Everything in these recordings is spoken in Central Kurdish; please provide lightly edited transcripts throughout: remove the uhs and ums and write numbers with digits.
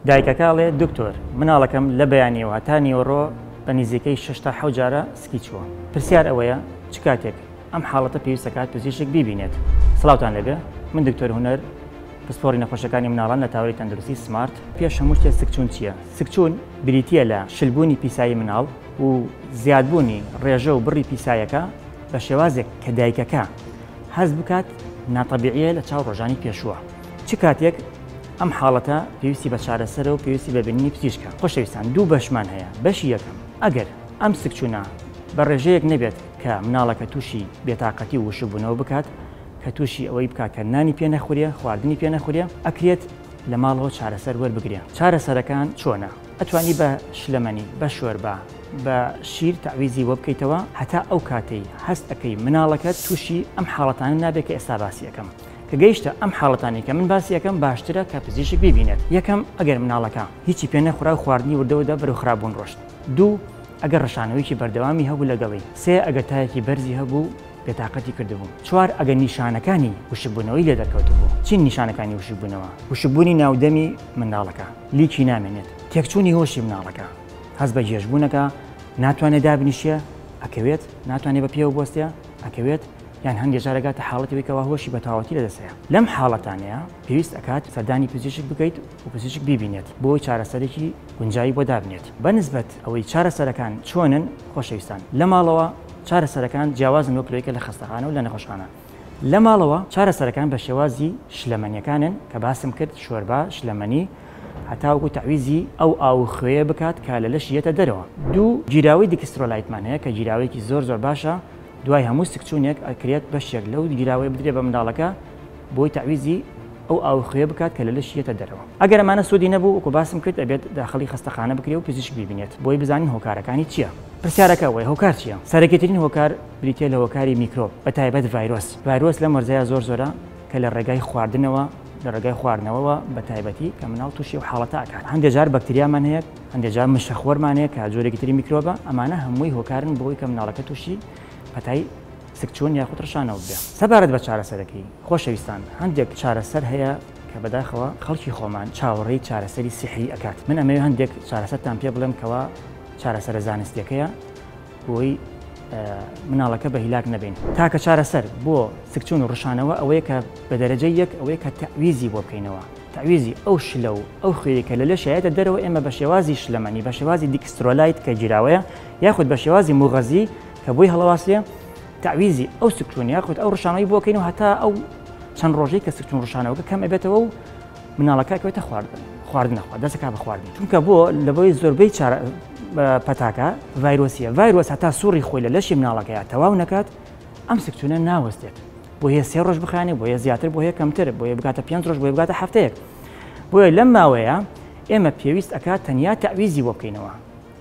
دایکەکە ئەڵێ دکتۆر مناڵەکەم لە بەیانیەوە هەتا نیوەڕۆ بە نیزیکەی شەش تا حەوت جارە سکی چووە. پرسیار ئەوەیە چ کاتێک ئەم حاڵەتە پێویست ئەکات پزیشک بیبینێت؟ سڵاوتان لێبێ من دکتۆر هونەر پسپۆڕی نەخۆشیەکانی مناڵان لە تاوەری تەندروستی سمارت. پێش هەموو شتێ سکچوون چییە؟ سکچوون بریتییە لە شلبوونی پیسایی مناڵ و زیادبوونی ڕێژە و بڕی پیسایەکە بە شێوازێک کە دایکەکە هەست بکات ناتەبیعیە لە چاو ڕۆژانی پێشووە. چ کاتێک ئەم حاڵەتە پێویستی بە چارەسەرە و پێویستی بە بینینی پزیشکە؟ خۆشەویستان دوو بەشمان هەیە، بەشی یەکەم، ئەگەر ئەم سکچوونە بە ڕێژەیەک نەبێت کە مناڵەکە تووشی بێتاقەتی و وشکبوونەوە بکات، کە تووشی ئەوەی بکات کە نانی پێ نەخورێ، خواردنی پێ نەخورێ، ئەکرێت لە ماڵەوە چارەسەر وەربگرێ. چارەسەرەکان چۆنە؟ ئەتوانی بە شلەمەنی، بە شۆربا، بە شیر تەعویزی بۆ بکەیتەوە هەتا ئەو کاتەی هەست ئەکەی مناڵەکەت تووشی ئەم حاڵەتانە نابێ کە ئێستا باسی ئەکەم. کە گەیشتە ئەم حاڵەتانەی کە من باسی ئەکەم باشترە کە پزیشک بیبینێت. یەکەم، ئەگەر مناڵەکە هیچی پێ نەخورا و خواردنی وردە وردە بەرەو خراپ بوون ڕۆشت. دوو، ئەگەر ڕشانەوەیەکی بەردەوامی هەبوو لەگەڵی. سێ، ئەگەر تایەکی بەرزی هەبوو و بێتاقەتی کردبوو. چوار، ئەگەر نیشانەکانی وشکبوونەوەی لێ دەرکەوتبوو. چین نیشانەکانی وشکبوونەوە؟ وشکبوونی ناو دەمی منداڵەکە. لیکی نامێنێت. تێکچوونی هۆشی مناڵەکە. هەست بە گێژبوون ئەکا، ناتوانێ دابنیشێ، ئەکەوێت، ناتوانێ بە پێوە بوەستێ، ئەکەوێت، یان هەندێ جار ئەگاتە حاڵەتی ئەوەی کەوا هۆشی بە تەواوەتی لەدەست هەیە. لەم حاڵەتانەیا پێویست ئەکات سەردانی پزیشک بکەیت و پزیشک بیبینێت بۆ ئەوەی چارەسەرێکی گونجاوی بۆ دابنێت. بە نسبەت ئەوەی چارەسەرەکان چۆنن خۆشەویستان لە ماڵەوە چارەسەرەکان جیاوازن وەک لەوەی کە لە خەستەخانە و لە نەخۆشخانە. لە ماڵەوە چارەسەرەکان بە شێوازی شلەمەنیەکانن کە باسم کرد شۆربا، شلەمەنی، هەتاوەکو تەعویزی ئەو ئاو و خوێیە بکات کە لە لەشی یەتە دەرەوە. دوو، گیراوەی دیکسترۆلایتمان هەیە کە گیراوەیەکی زۆر زۆر باشە دوای هەموو سکچوونێک ئەکرێت بەشێک لەو گیراوەیە بدرێت بە منداڵەکە بۆی تەعویزی ئەو ئاو و خوێیە بکات کە لە لەشی یەتە دەرەوە. ئەگەر ئەمانە سوودی نەبوو وەکو باسم کرد ئەبێت داخڵی خەستەخانە بکرێ و پزیشک بیبینێت بۆی بزانین هۆکارەکانی چییە. پرسیارەکە ئەوەیە هۆکار چییە؟ سەرەکیترین هۆکار بریتییە لە هۆکاری میکرۆب بە تایبەت ڤایرۆس. ڤایرۆس لەم وەرزەیا زۆر زۆرە کە لە ڕێگای خواردنەوە لە ڕێگای خواردنەوەوە بە تایبەتی کە مناڵ تووشی ئەو حاڵەتە ئەکات. هەندێ جار بەکتریامان هەیە، هەندێ جار مشەخۆرمان هەیە کە جۆرێکی تری میکرۆبە، ئەمانە هەمووی هۆکارن بۆ ئەوەی کە مناڵەکە تووشی پەتای سکچوون یاخود ڕشانەوە ببێ. سەبارەت بە چارەسەرەکەی، خۆشەویستان هەندێک چارەسەر هەیە کە بەداخەوە خەڵکی خۆمان چاوەڕێی چارەسەری سیحری ئەکات. من ئەمەوێ هەندێک چارەسەرتان پێ بڵێم کەوا چارەسەرە زانستیەکەیە بۆی مناڵەکە بە هیلاک نەبین. تاکە چارەسەر بۆ سکچوون و ڕشانەوە ئەوەیە کە بە دەرەجەی یەک ئەوەیە کە تەعویزی بۆ بکەینەوە. تەعویزی ئەو شلە و ئەو خوێیەی کە لە لەشیا یەتە دەرەوە ئێمە بە شێوازی شلەمەنی، بە شێوازی دیکسترۆلایت کە گیراوەیە یاخود بە شێوازی موغەزی کە بۆی هەڵەواسرێ تەعویزی ئەو سکچوون یاخود ئەو ڕشانەوەی بۆ کەین و هەتا ئەو چەند ڕۆژەی کە سکچوون ڕشانەوەکە کەم ئەبێتەوە و مناڵەکە ئەکەوێتە خواردن خواردن نەخوا دەستەکا بە خواردن چونکە بۆ لەبەوەی زۆربەی چارە پەتاکە ڤایرۆسیە ڤایرۆس هەتا سوڕی خۆی لە لەشی مناڵەکەیا تەواو نەکات ئەم سکچوونە ناوەستێت بۆیە سێ ڕۆژ بخایەنێ بۆیە زیاتر بۆیە کەمتر بۆیە بگاتە پێنج ڕۆژ بۆیە بگاتە هەفتەیەک بۆیە لەم ماوەیە ئێمە پێویست ئەکات تەنیا تەعویزی بۆ بکەینەوە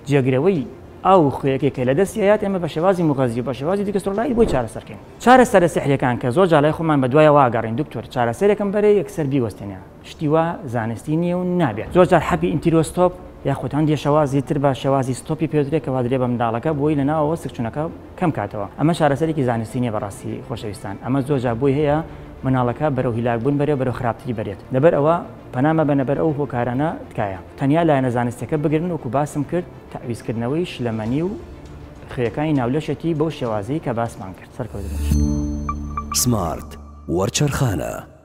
جێگرەوەی ئاو و خوێیەکەی کە لە دەستی ئەیات ئێمە بە شێوازی موغەزی و بە شێوازی دیکسترۆلایت بۆی چارەسەر کەین. چارەسەرە سیحریەکان کە زۆر جار لای خۆمان بە دوایەوە ئەگەڕێین دکتۆر چارەسەرێکم بەرێ یەکسەر بیوەستێنێ شتی وا زانستی نییە و نابێت. زۆر جار حەپی ئینتیرۆستۆپ یاخود هەندێ شێوازی تر بە شێوازی ستۆپی پێدرێ کە وادرێ بە منداڵەکە بۆی لە ناوەوە سکچونەکە کەم کاتەوە. ئەمە چارەسەرێکی زانستی نییە بەڕاستی خۆشەویستان ئەمە زۆر جار بۆی هەیە مناڵەکە بەرەو هیلاک بوون بەرێ بەرەو خراپتری بەرێت لەبەر ئەوە پەنا مەبەنە بەر ئەو هۆکارانە تکایە تەنیا لایەنە زانستیەکە بگرن وەکو باسم کرد تەعویزکردنەوەی شلەمەنی و خوێیەکانی ناو لەشێتی بەو شێوازەی کە باسمان کرد سەرکەوتبن. سمارت وەرچەرخانە.